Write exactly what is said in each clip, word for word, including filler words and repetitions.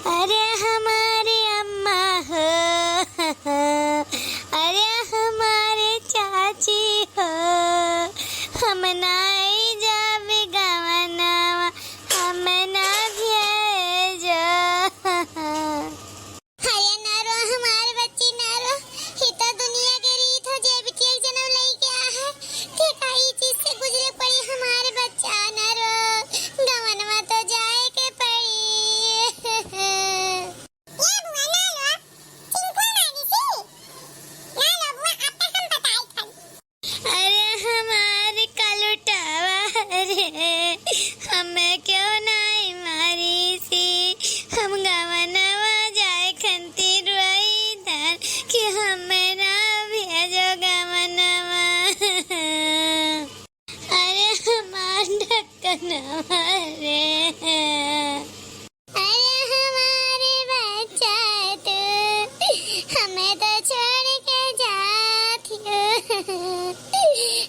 अरे हमारे अम्मा हो, अरे हमारे चाची हो, हम नाई जाब गवनवा, हम ना भेजो। अरे ना रो हमार बच्ची, ना रो। ही तो दुनिया के रीत हो, जे बिटिया के जनम लइके आ है, ते का ई चीज से गुजरे पड़ी हमार बच्चा, ना रो। गवनवा तो जाए के पड़ी। ए बुआ, ना रो। चिंकुआ मामी से। ना रो बुआ, अब तक हम बताई खाली। अरे हमार कलुटावा रे, हमें क्यों नाई मारी सी? हम गवनवा जाए खंती रोई धन कि हमें ना भेजो गवनवा। अरे हमार ढक्कनवा रे। अरे हमारे बच्चा तू हमें तो छोड़ के जाती हो।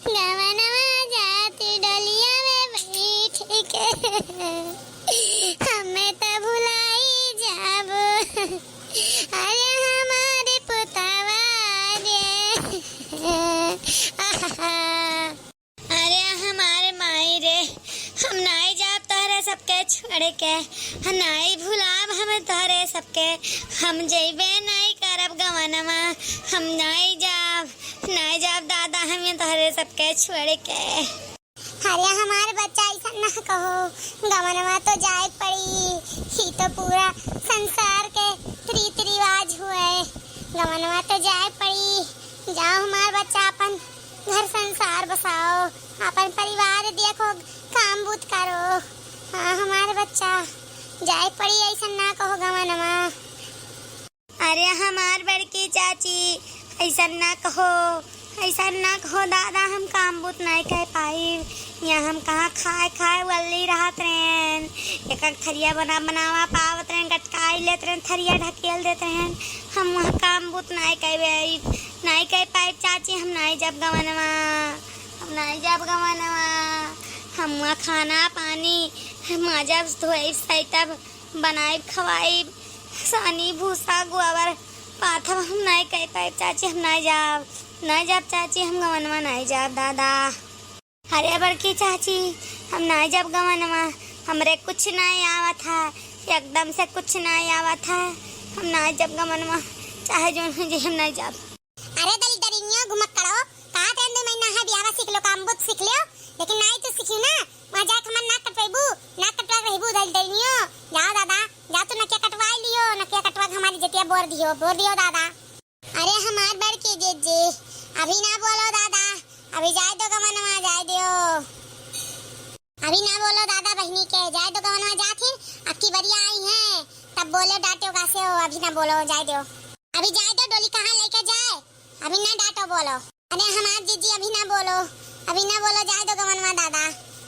गवनवा जाती डोलिया में बैठ के हमें तो भुलाई जाबो। अरे हमारे पुतावा रे। आहा। अरे हमारे माई रे, हम नाई जाब तोहरे सबके छोड़ के, हम नाई भुलाब हम तोहरे सबके, हम जइबे नाई करब गवनवा, हम नाई जाब, नाई जाब दादा हम तोहरे सबके छोड़ के। अरे हमार बच्चा ऐसा ना कहो, गवनवा तो जाए पड़ी, ही तो पूरा संसार के रीति रिवाज हुए, गवनवा तो जाए पड़ी। जाओ हमार बच्चा अपन घर संसार बसाओ, अपन परिवार देखो, काम बूत करो। हाँ, हमार बच्चा, जाए पड़ी, ऐसन ना कहो गवनवा। अरे हमार बड़की चाची, ऐसन ना कहो, ऐसन ना कहो दादा, हम काम बूत नाई कइ पाइब। यहाँ हम कहाँ खाए खाए वल्ली रहत रहेन, एक एक थरिया बना बनावा पावत रहेन, गटकाई लेत रहेन, थरिया ढकेल देत रहेन। हम वहाँ काम बूत नाई कइ पाइब, नाई कइ पाइब चाची, हम नाई जाब गवनवा, हम नाई जाब गवनवा। हम वहाँ खाना पानी, हम माजब धोइब सैतब, बनाइब खवाइब, सानी भूसा गोबर पाथब, हम नाई कइ पाइब चाची, हम नाई जाब, नाई जाब चाची, हम गवनवा नाई जाब दादा। अरे बड़की चाची, हम नाई जाब गवनवा, हमरे कुछ नाई आवत है, एकदम से कुछ नाई आवत है, हम नाई जाब गवनवा, चाहे जौन हो जाए, हम नाई जाब। अरे दलिदरिनियो घुमक्कड़ो, कहत रहन दू महीना है बियाहवा सीख लो, काम बूत सीख लियो, लेकिन नाई तो सीखियो ना, वहाँ जाके हमार नाक कटवाइबू, नाक कटवा के रहिबू दलिदरिनियो। जाओ दादा, जा तू नकिया कटवाई लियो, नकिया कटवा के हमारी जतिया बोर दियो, बोर दियो दादा। अरे हमार बड़की जीजी, अभी ना बोलो दादा, अभी जाए दो गवनवा, जाए दियो। अभी ना बोलो दादा बहिनी के, जाए दो गवनवा जाथिन, अबकी बरिया आई हैं, तब बोलो डांटो कासे हो, अभी ना बोलो, जाए दो। अभी जाए दो, डोली कहाँ लेके जाए, अभी ना डांटो बोलो। अरे हमार जीजी अभी ना बोलो, अभी ना बोलो, जाए दो गवनवा दादा,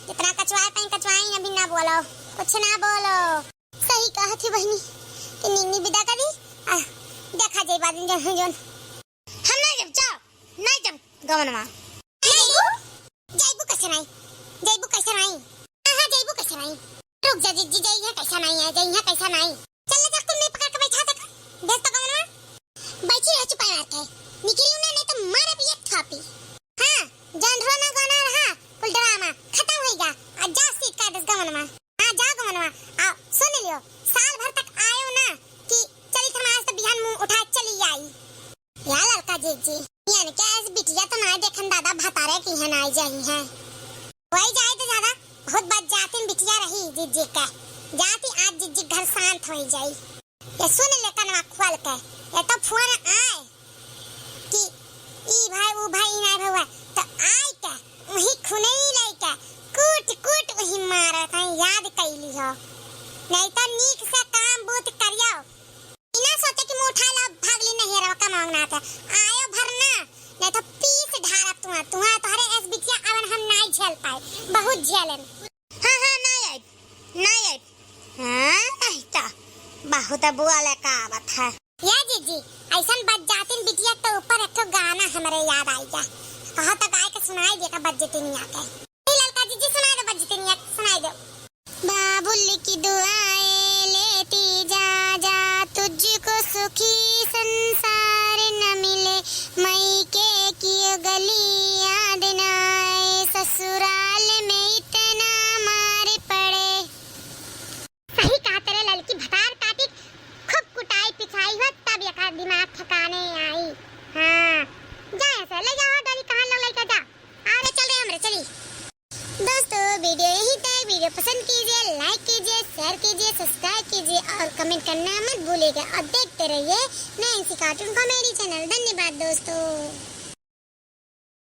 जितना कचवाए पाई कचवाई, अभी ना बोलो, कुछ ना बोलो। सही कहत ही बहिनी, कि नीनी विदा करी, आ, देखा जाई बाद में जौन है जौन। हम नाई जब जाओ, नाई जब गवनवा। जइबू? जइबू कैसे नाई? जइबू कैसे नाई? हाँ, हाँ, जइबू कैसे नाई? रुक जा जीजी, जइहे कैसा नाई है, जइहे कैसा नाई। चल ले जा, कुन्नी पकड़ के बैठा दे, भेज तो गवनवा। बैठी रह चुपाई मार के, निकलियो ना, नहीं तो मारब एक थापी। हाँ, जौन रोना गाना रहा, कुल ड्रामा खतम होइगा। आ जा सीट काट दस गवनवा। हाँ, जा गवनवा। आ सुन लियो, साल भर तक आयो ना कि चली थमास तो बिहान मुंह उठा चली आई। या ललका जीजी, यानी क्या ऐस बिटिया तो ना देखन दादा भतारे की है ना आई जाई है। वही जाए तो ज्यादा बहुत बात जातिन बिटिया रही जीजी के। जाती आज जीजी घर शांत होई जाई। ये सुन ले कनवा खोल के, ये तो फोन आए कि ई भाई, ऊ भाई, ई नाई भउआ, तो आई के वही खुनई लइके कूट कूट वही मारत हैं, याद कैली हो। नहीं तो नीक से काम बूत करियो। ई ना सोचे कि मुंह उठा ला, भाग ली नहीं रवा कमांग ना आते। आयो भर ना, नहीं तो पीस ढारब तुहा, तुहा तोहरे एस बिटिया अवन हम नाई झेल पाए, बहुत झेलन। हाँ, हाँ, नाई आइब, नाई आइब। हाँ, नहीं तो बहुत बोले का आवत है। या जीजी, ऐसन बज्जातिन बिटिया के ऊपर एक ठो गाना हमरे याद आई जा। कहो तो गाय के सुनाई दे का बज्जतिनिया के। ए ललका जीजी, सुनाई दो बज्जतिनिया के, सुनाई दो। बाबुल की दुआएं लेती जा, कि संसार न मिले, मइके कियो गली याद न आए, ससुराल में इतना मार पड़े। सही कहत रे ललकी, भतार काटी खूब कुटाई पिछाई हो, तब एकर दिमाग ठिकाने आई। हाँ, जाए से ले जाओ डोरी, कहाँ लोग लइके जा। अरे चल रे हमरे, चली। दोस्तों, video यहीं तक। Video पसंद कीजिए, like कीजिए, share कीजिए, subscribe कीजिए और comment करना मत भूलिएगा। और देखते रहिए नैन्सी cartoon comedy channel। धन्यवाद दोस्तों।